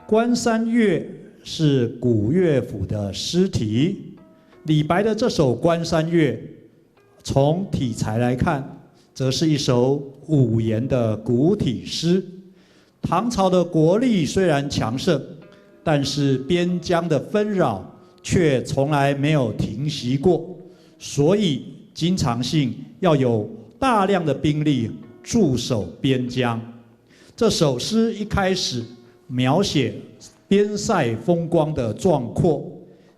關山月》是古樂府的詩體。李白的這首《關山月》，從體裁來看，則是一首五言的古體詩。唐朝的國力雖然強盛，但是邊疆的紛擾卻從來沒有停息過，所以經常性要有大量的兵力駐守邊疆。這首詩一開始描寫邊塞風光的壯闊，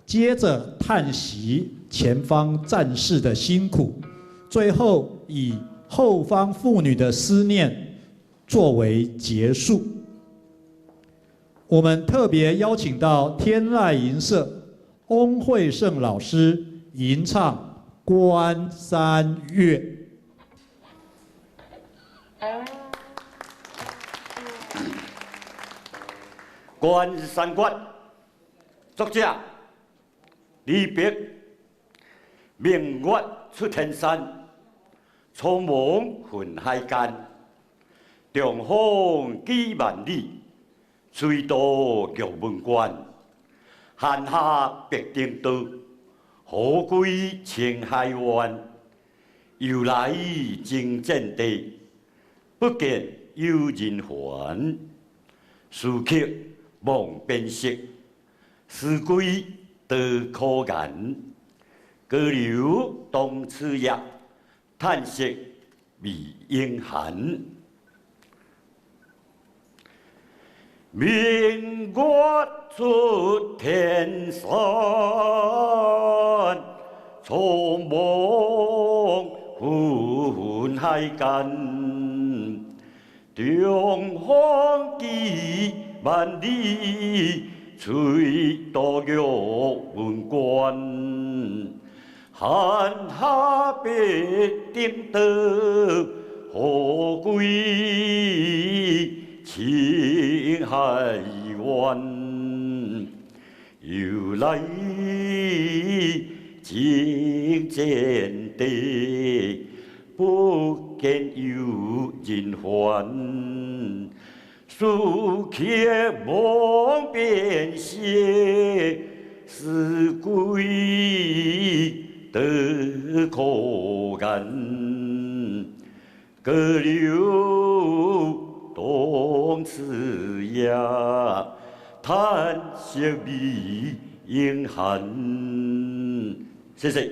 接着嘆息前方戰士的辛苦，最後以後方婦女的思念作為結束。我們特別邀請到天籟吟社翁惠勝老師吟唱《關山月》。關山月，作者李白。明月出天山，蒼茫雲海間。長風幾萬里，吹到玉門關。寒霞白帝道，虎歸青海灣。由來征戰地，不見有人還。思客望邊塞，思歸多可言。高樓當此夜，嘆息未應寒。明月出天山，蒼茫雲海間。長風幾萬里，吹到玉門關。寒霞白帝道，虎歸青海灣。由來征戰地，不見有人還。思客望邊塞，思歸多可言。高樓當此夜，嘆息未應寒。謝謝。